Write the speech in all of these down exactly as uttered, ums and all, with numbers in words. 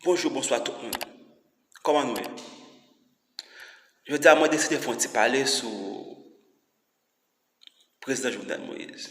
Bonjou, bonswa tout moun. Kòman nou ye? Jodi a, mwen deside fè yon ti pale sou Prezidan Jovenel Moïse.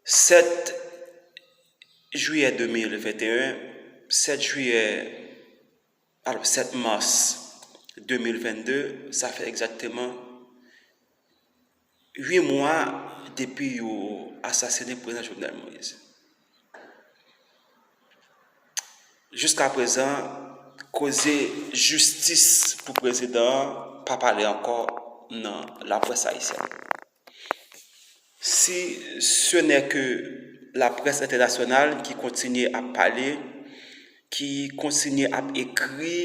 Sèt jiyè de mil venteyen, sèt jiyè, alò, sèt mas de mil vennde, sa fè egzakteman uit mwa depi yo asasinen Prezidan Jovenel Moïse. Jiskaprezan, koze jistis pou prezidan an pa pale ankò nan laprès ayisyèn. Si ce n'est que laprès entènasyonal ki kontinye ap pale, ki kontinye ap ekri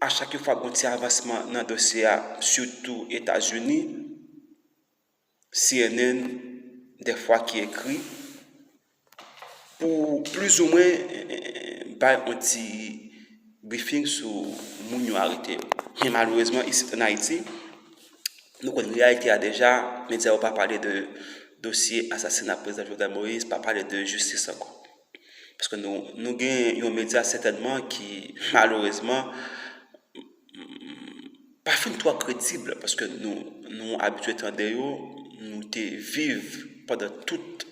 a chak fwa gon ti avansman nan dosye a, sitou Etazini, C N N, dèfwa ki ekri, pou plizoumwen, eh, bay yon ti briefing sou moun yo arete yo. Men malerezman, isit ann Ayiti, nou konn reyalite a deja, medya yo pa pale de dosye asasina Prezidan Jovenel Moïse, pa pale de jistis ankò. Paske nou, nou gen yon medya sètènman ki, malerezman, pa fin twò kredib, paske nou, nou abitye tande yo, nou te viv pandan tout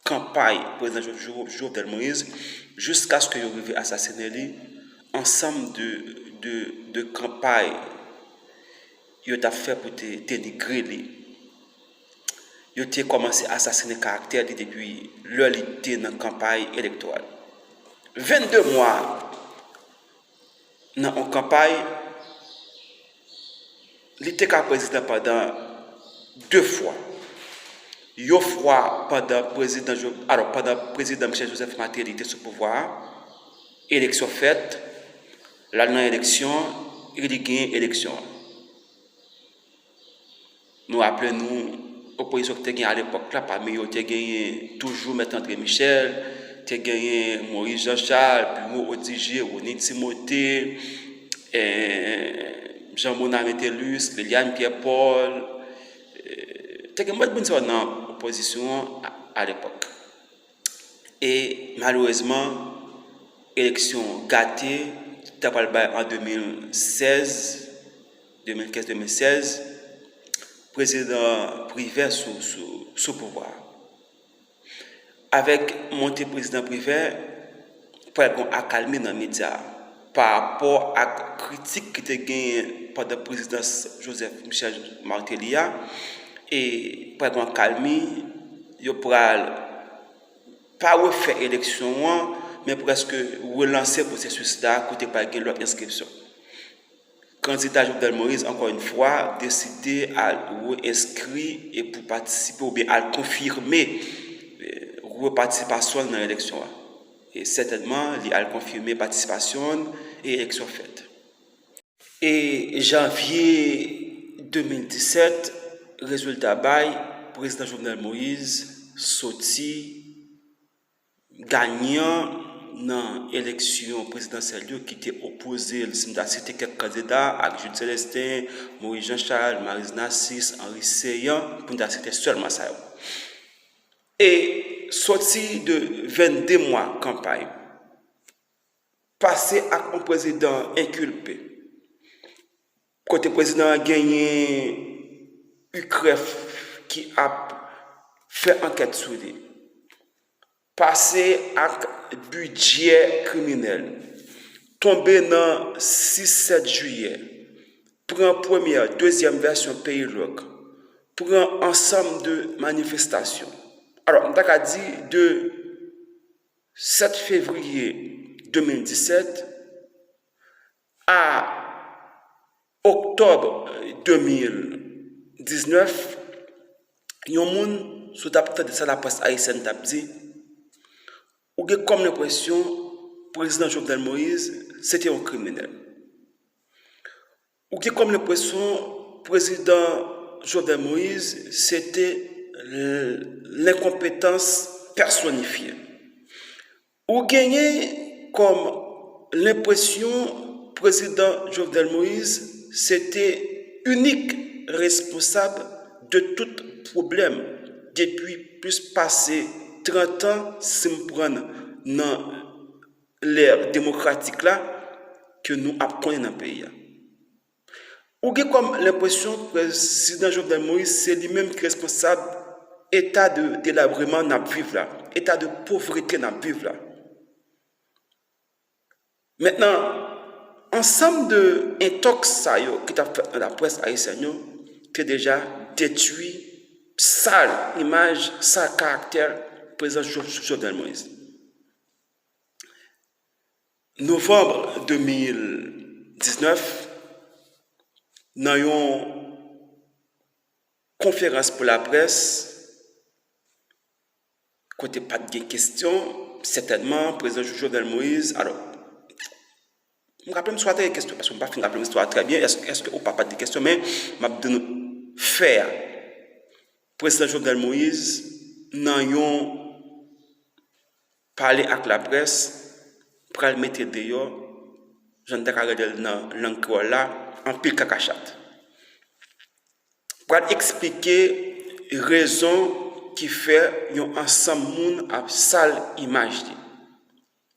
kanpay Prezidan Jo-, Jo-, Jovenel Moïse, jiskaske yo rive asasinen li, ansanm de, de, de kanpay yo t ap fè pou te denigre li. Yo te kòmanse asasinen karaktè li depi lè li te nan kanpay elektoral. Vennde mwa nan yon kanpay, li te ka prezidan pandan de fwa. Yon fwa pandan prezidan Jo-, alò, pandan prezidan Michel Joseph Martelly te sou pouvwa a, eleksyon fèt, l al nan eleksyon, e li genyen eleksyon an. Nou raple nou, opozisyon ki te gen alepòk la, pami yo te genyen toujou Mèt André Michel, te genyen Moïse Jean Charles, Bureau Odigé, Rony Timothée, eh, Jean Monard Metellus, Liliane Pierre Paul, eh, te gen mòd moun sa yo nan opozisyon an a, alepòk. E malerezman, eleksyon gate, ta pral bay an de mil sèz, de mil kenz, de mil sèz, Prezidan Privè sou, sou, sou pouvwa a. Avèk monte Prezidan Privè, pral gen akalmi nan medya a pa rapò ak kritik ki te genyen pandan prezidans Joseph Michel Martelly a, e pral gen akalmi, yo pral pa refè eleksyon an, men prèske relanse pwosesis la, kote pral gen lòt enskripsyon. Kandida Jovenel Moïse, ankò yon fwa, deside al re-enskri e pou patisipe oubyen al konfime, eh, repatisipasyon l nan eleksyon an. E sètènman, li al konfime patisipasyon l e eleksyon fèt. E janvye de mil disèt, rezilta bay, Prezidan Jovenel Moïse soti ganyan nan eleksyon prezidansyèl yo ki te opoze l, si m ta site kèk kandida, ak Jude Célestin, Moïse Jean Charles, Maryse Narcisse, Henri Céant, pou n ta site sèlman sa yo. E soti de vennde mwa kanpay, pase ak yon prezidan enkilpe, kote prezidan an genyen UCREF ki ap fè ankèt sou li, pase ak bidjè kriminèl, tonbe nan sis sèt jiyè, pran premyè, dezyèm vèsyon Peyi Lòk, pran ansanm de manifestasyon. Alò, m ta ka di de sèt fevriye de mil disèt a oktòb de mil diznèf, yon moun, si w t ap tande sa laprès ayisyèn t ap di, ou gen kòm lenpresyon Prezidan Jovenel Moïse se te yon kriminèl. Ou gen kòm lenpresyon Prezidan Jovenel Moïse se te l-, lenkonpetans pèsonifye. Ou genyen kòm lenpresyon Prezidan Jovenel Moïse se te inik responsab de tout pwoblèm depi plis pase trant an, si m pran nan lè demokratik la ke nou ap konnen nan peyi a. Ou gen kòm lenpresyon prezidan Jovenel Moïse se li menm ki responsab eta de delabreman n ap viv la, eta de povrete n ap viv la. Mentnan, ansanm de entòks sa yo ki t ap fèt nan laprès ayisyèn yo te deja detwi sal imaj, sal karaktè prezidan Jo- Jovenel Moïse. Novanm de mil diznèf, nan yon konferans pou laprès, kote pa t gen kesyon, sètènman, prezidan Jovenel Moïse, alò, m raple m si w a te gen kesyon, paske m pa fin raple m istwa a trè byen, èske, èske ou pa pa t gen kesyon, men m ap di nou fè a. Prezidan Jovenel Moïse, nan yon pale ak laprès, pral mete deyò, jan n ta ka rele l nan lang kreyòl la, anpil kaka chat. Pral eksplike rezon ki fè yon ansanm moun ap sal imaj li.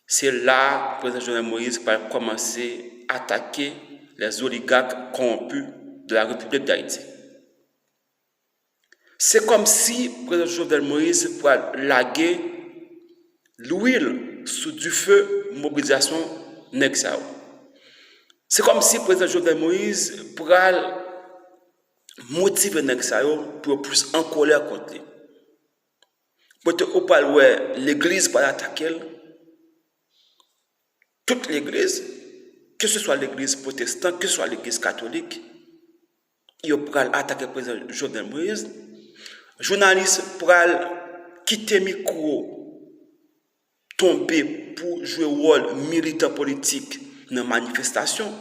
Se la prezidan Jovenel Moïse pral kòmanse atake les oligarques corrompus de la République d'Haïti. Se kòmsi prezidan Jovenel Moïse pral lage lwil sou dife mobilizasyon nèg sa yo. Se kòmsi prezidan Jovenel Moïse pral motive nèg sa yo pou yo plis an kòlè kont li. Kote ou pral wè legliz pral atake l, tout legliz, keseswa legliz pwotestan, keseswa legliz katolik, yo pral atake prezidan Jovenel Moïse. Jounalis pral kite mikwo tonbe pou jwe wòl militan politik nan manifestasyon.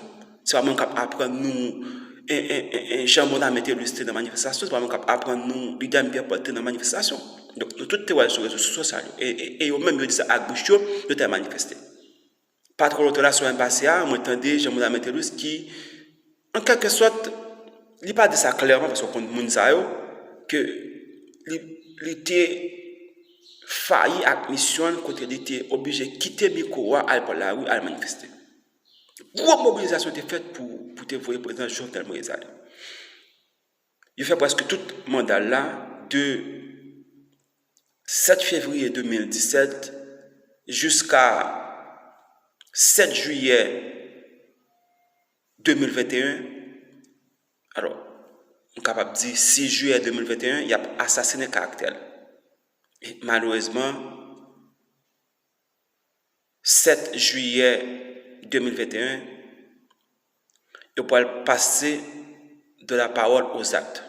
Se pa mwen k ap aprann nou, e, e, e, e, Jean Mondamin Thelus te nan manifestasyon, se pa mwen k ap aprann nou Ludens Pierre Paul te nan manifestasyon. Donk, nou tout te wè l sou rezo sosyal yo. E, e, e yo menm, yo di sa ak bouch yo, yo te al manifeste. Pa twò lontan la, semèn pase a, mwen tande Jean Mondamin Thelus ki, an kèlke sòt, li pa di sa klèman, paske w konn moun sa yo, ke li, li te fayi ak misyon l, kote li te oblije kite mikwo a, al pran lari, al manifeste. Gwo mobilizasyon te fèt pou, pou te voye prezidan Jovenel Moïse ale. Yo fè prèske tout manda l la, de sèt fevriye de mil disèt jiska sèt jiyè de mil venteyen. Alò, nou kapab di sis jiyè de mil venteyen, y ap asasinen karaktè l. E malerezman, sèt jiyè de mil venteyen, yo pral pase de la parole aux actes.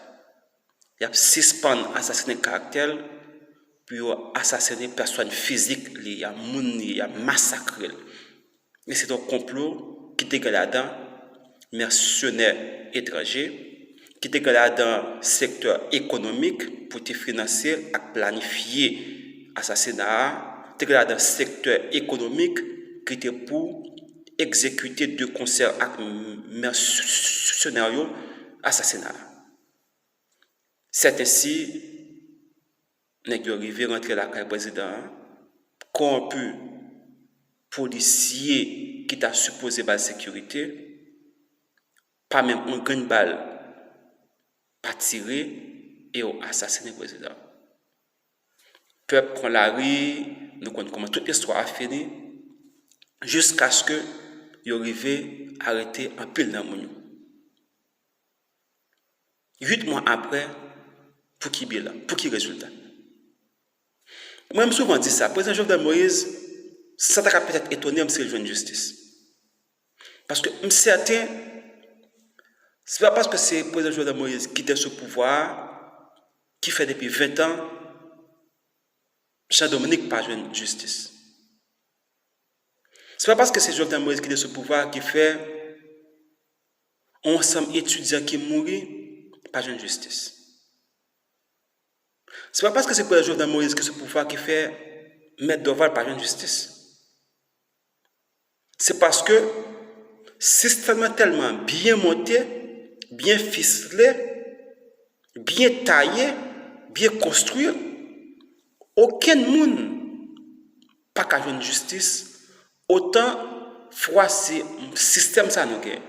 Y ap sispann asasinen karaktè l pou yo asasinen pèsòn fizik li, y a moun li, y ap masakre l. E se yon konplo ki te gen ladan mèsenè etranje, ki te gen ladan sektè ekonomik pou te finanse ak planifye asasina a, te gen ladan sektè ekonomik ki te pou egzekite de konsè ak mèsenè yo asasina a. Sètensi, nèg yo rive rantre lakay prezidan an, kowonpi polisye ki ta sipoze ba l sekirite, pa menm yon grenn bal pa tire e yo asasinen prezidan. Pèp pran lari, nou konn kòman tout istwa a fini, jiskaske yo rive arete anpil nan moun yo. Uit mwa apre, pou ki bilan, pou ki rezilta? Mwen, m souvan di sa, prezidan Jovenel Moïse, sa ta ka petèt etone m si l jwenn jistis. Paske m sèten, se pa paske se prezidan Jovenel Moïse ki te sou pouvwa a, ki fè depi ven tan, Jean Dominique pa jwenn jistis. Se pa paske se Jovenel Moïse ki te sou pouvwa a ki fè yon ansanm etidyan ki mouri pa jwenn jistis. Se pa paske se prezidan Jovenel Moïse ki sou pouvwa a ki fè Mèt Dorval pa jwenn jistis. Se paske sistèm nan tèlman byen monte, byen fisle, byen taye, byen konstwi, okenn moun pa ka jwenn jistis Otan fwa se sistèm sa nou gen.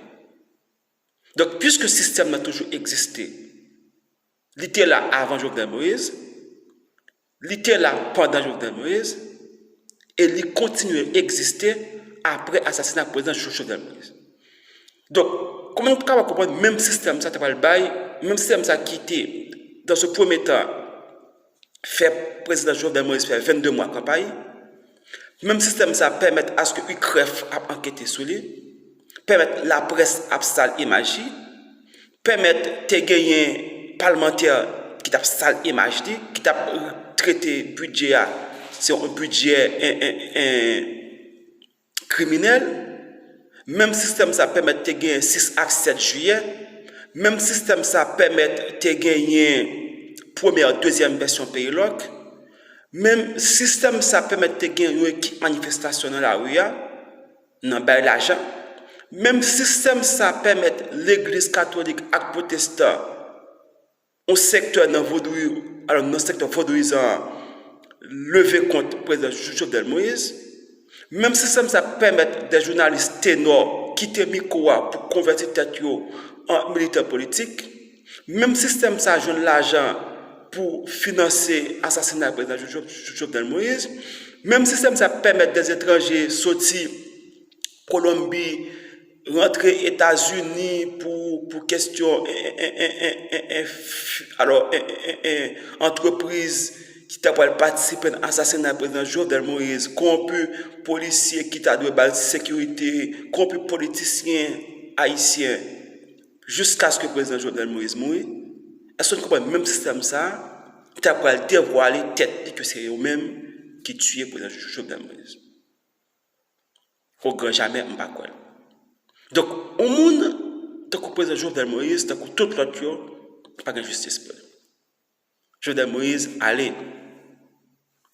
Donk, piske sistèm nan toujou egziste, li te la avan Jovenel Moïse, li te la pandan Jovenel Moïse, e li kontinye egziste apre asasina prezidan Jovenel Moïse. Donk, kòman nou kapab konprann menm sistèm sa te pral bay, menm sistèm sa ki te, dans un premier temps, fè prezidan Jovenel Moïse fè vennde mwa kanpay, menm sistèm sa pèmèt aske UCREF ap ankete sou li, pèmèt laprès ap sal imaj li, pèmèt te genyen palmantè ki t ap sal imaj li, ki t ap trete bidjè a, se yon bidjè en, en, en, kriminèl. Menm sistèm sa pèmèt te genyen sis ak sèt jiyè. Menm sistèm sa pèmèt te genyen premyè, dezyèm vèsyon Peyilòk. Menm sistèm sa pèmèt te gen yon ekip manifestasyon nan lari a, nan bay lajan. Menm sistèm sa pèmèt legliz katolik ak pwotestan, yon sektè nan vodou, alò, nan sektè vodouyizan an, leve kont prezidan Jovenel Moïse. Menm sistèm sa pèmèt de jounalis tenò kite mikwo a pou konvèti tèt yo an militè politik. Menm sistèm sa jwenn lajan pou finanse asasina prezidan Jo-, Jo-, Jovenel Moïse. Menm sistèm sa pèmèt de etranje soti Kolonbi, rantre Etazini pou, pou kesyon, en, en, en, en, en, en, f-, alò, en, en, en, en, antrepriz ki ta pral patisipe nan asasina prezidan Jovenel Moïse, kowonpi polisye ki ta dwe ba l sekirite, kowonpi politisyen ayisyen, jiskaske prezidan Jovenel Moïse mouri. Èske nou konprann menm sistèm sa a ta pral devwale tèt li ke se yo menm ki tiye prezidan Jovenel Moïse? Au grand jamais, m pa kwè l. Donk, yon moun tankou prezidan Jovenel Moïse, tankou tout lòt yo, pa gen jistis pou li. Jovenel Moïse ale.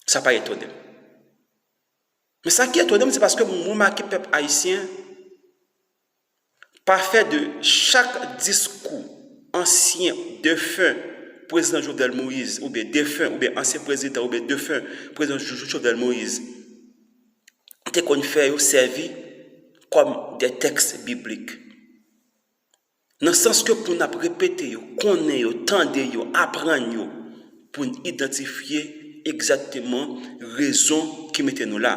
Sa pa etone m. Men sa ki etone m, se paske m remake pèp ayisyen pa fè de chak diskou ansyen, defen prezidan Jovenel Moïse, oubyen defen, oubyen ansyen prezidan, oubyen defen prezidan Jo-, Jo-, Jovenel Moïse te konn fè yo sèvi kòm de tèks biblik. Nan sans ke pou n ap repete yo, konnen yo, tande yo, aprann yo, pou n idantifye egzakteman rezon ki mete nou la.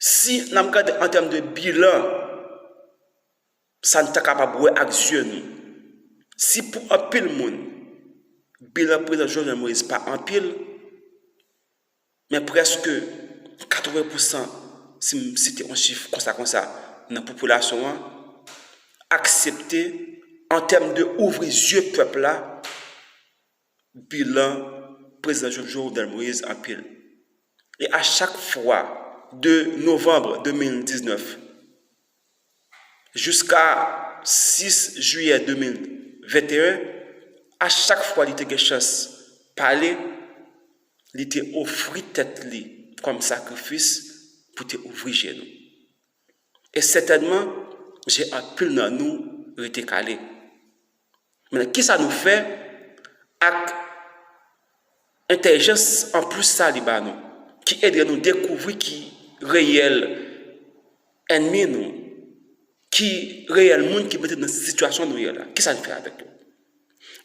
Si n ap gade an tèm de bilan, sa n ta kapab wè ak zye nou. Si pou anpil moun, bilan prezidan Jovenel Moïse pa anpil, men prèske katreven pousan, si m site yon chif konsa konsa, nan popilasyon an, aksepte, an tèm de ouvri zye pèp la, bilan prezidan Jo-, Jovenel Moïse anpil. E a chak fwa, de novanm de mil diznèf jiska sis jiyè de mil venteyen, a chak fwa li te gen chans pale, li te ofri tèt li kòm sakrifis pou te ouvri je nou. E sètènman, je anpil nan nou rete kale. Men kisa nou fè ak entèlijans anplis sa li ba nou, ki ede nou dekouvri ki reyèl ènmi nou, ki reyèl moun ki mete nou nan sitiyasyon nou ye la? Kisa n fè avèk yo?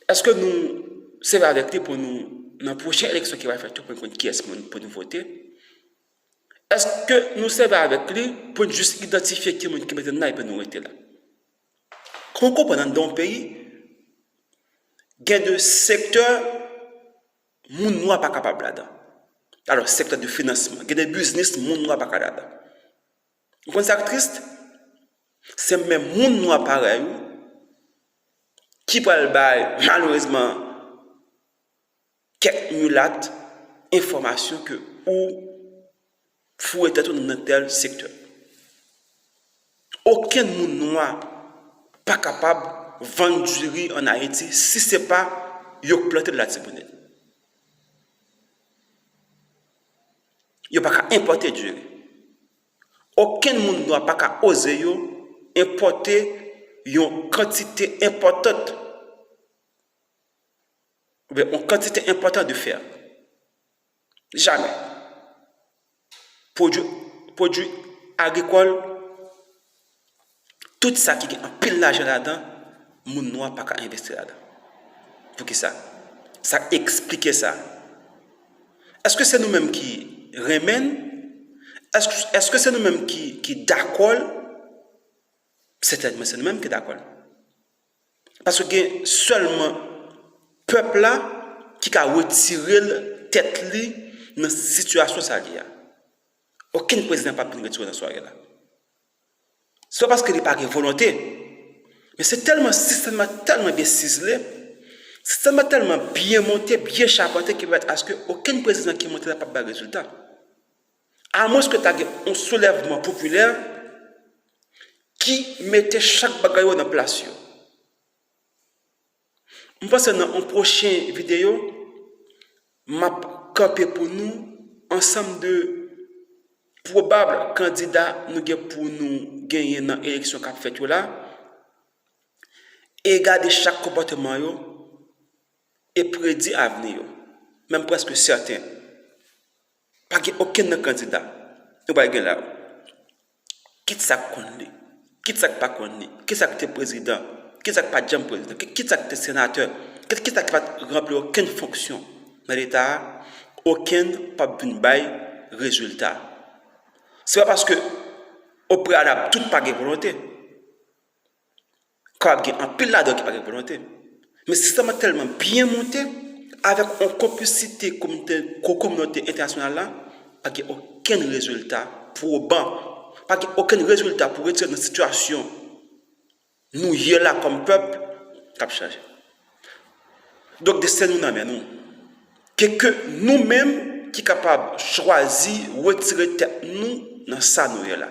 Èske nou sèvi avèk li pou nou, nan pwochen eleksyon ki va fèt yo, pou n konn kiyès moun pou nou vote? Èske nou sèvi avèk li pou n jis idantifye ki moun ki mete n la epi nou rete la? Kòman w konprann anndan yon peyi, gen de sektè moun nwa pa kapab ladan? Alò, sektè de finansman, gen de biznis moun nwa pa ka ladan. Ou konn sa k tris? Se menm moun nwa parèy ou ki pral bay, malerezman, kèk milat enfòmasyon ke ou foure tèt ou nan tèl sektè. Okenn moun nwa pa kapab vann diri ann Ayiti si se pa yo k plante l Latibonit. Yo pa ka enpòte diri. Okenn moun nwa pa ka oze yo enpòte yon kantite enpòtan, oubyen yon kantite enpòtan de fè. Jamè. Pwodui, pwodui agrikòl, tout sa ki gen anpil lajan ladan, moun nwa pa ka envesti ladan. Poukisa? Sa k eksplike sa? Èske se nou menm ki renmen l? Èske, èske se nou menm ki, ki dakò l? Sètènman, se nou menm ki dakò l. Paske gen sèlman pèp la ki ka retire l tèt li nan sitiyasyon sa li a. Okenn prezidan p ap vin retire w nan swarè la. Se pa paske li pa gen volonte, men se tèlman, sistèm nan tèlman byen sizle, sistèm nan tèlman byen monte, byen chapante, ki pèmèt aske okenn prezidan ki monte la p ap bay rezilta. Amwenske ta gen yon soulèvman popilè ki mete chak bagay yo nan plas yo. M panse nan yon pwochen videyo, m ap kanpe pou nou ansanm de pwobab kandida nou gen pou nou genyen nan eleksyon k ap fèt yo la, e gade chak konpòteman yo, e predi avni yo. Men m prèske sèten, pa gen okenn nan kandida nou pral gen la yo. Kit sa k konn li, kit sa k pa konn li, kit sa k te prezidan, kit sa k pa t janm prezidan, ki-, kit sa k te senatè, kit, kit sa k pa t ranpli okenn fonksyon nan Leta a, okenn p ap vin bay rezilta. Se pa paske o preyalab tout pa gen volonte. Kapab gen anpil ladan yo ki pa gen volonte. Men sistèm nan tèlman byen monte, avèk yon konplisite kominote, ko-, kominote entènasyonal la, pa gen okenn rezilta pwoban. Pa gen okenn rezilta pou retire nan sitiyasyon nou ye la kòm pèp k ap chanje. Donk, desten nou nan men nou. Ke, ke nou menm ki kapab chwazi retire tèt nou nan sa nou ye la.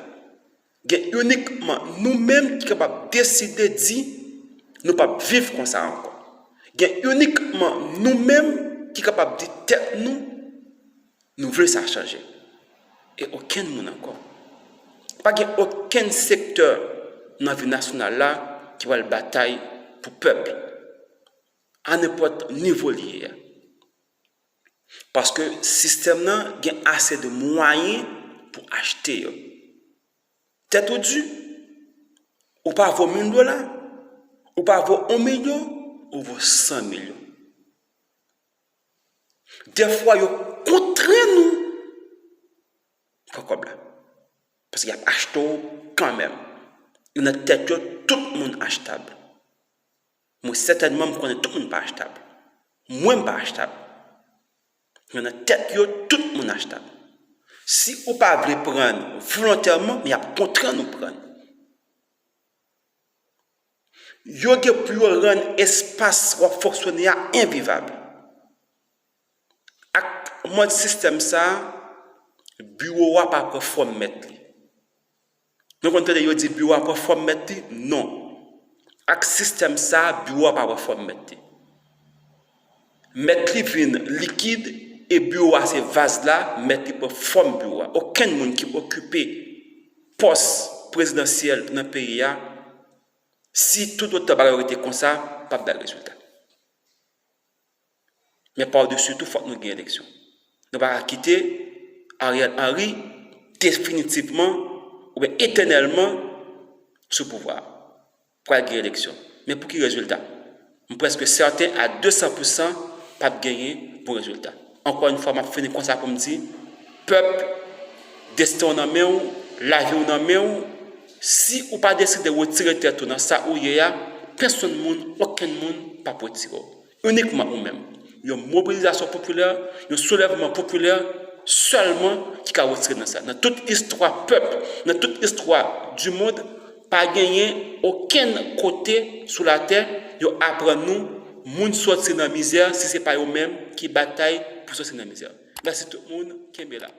Gen inikman nou menm ki kapab deside di nou p ap viv konsa ankò. Gen inikman nou menm ki kapab di tèt nou, nou vle sa chanje. E okenn moun ankò. Pa gen okenn sektè nan vi nasyonal la ki pral batay pou pèp, a nenpòt nivo li ye a. Paske sistèm nan gen ase de mwayen pou achte yo. Tèt ou di, ou pa vo mil dola, ou pa vo yon milyon, ou vo san milyon. Dèfwa, yo kontrenn ou pran kòb la. Paske y ap achte w kanmenm. E nan tèt yo, tout moun achtab. Mwen, sètènman, m konnen tout moun pa achtab. Mwen, m pa achtab. Men nan tèt yo, tout moun achtab. Si ou pa vle pran volontèman, men y ap kontrenn ou pran. Yo gen pou yo rann espas w ap fonksyone a envivab. Ak mòd sistèm sa a, biwo a pa pran fòm mèt li. Nou konn tande yo di biwo a pran fòm mèt li? Non. Ak sistèm sa a, biwo a pa pran fòm mèt li. Mèt li vin likid e biwo a se vaz la, mèt li pran fòm biwo a. Okenn moun ki okipe pòs prezidansyèl nan peyi a, si toutotan bagay yo rete konsa, p ap bay rezilta. Men pa desi tou, fòk nou gen eleksyon. Nou pa ka kite Ariel Henry definitivman oubyen etènèlman sou pouvwa a. Pral gen eleksyon. Men pou ki rezilta? M prèske sèten a de san pou san p ap genyen bon rezilta. Ankò yon fwa, m ap fini konsa pou m di, pèp, desten w nan men w, lavi w nan men w. Si ou pa deside retire tèt ou nan sa ou ye a, pèsonn moun, okenn moun p ap retire w. Inikman ou menm. Yon mobilizasyon popilè, yon soulèvman popilè sèlman ki ka retire nan sa. Nan tout istwa pèp, nan tout istwa di mond, pa genyen okenn kote sou latè yo aprann nou moun sòti nan mizè si se pa yo menm ki batay pou sòti nan mizè. Mèsi tout moun, kenbe la.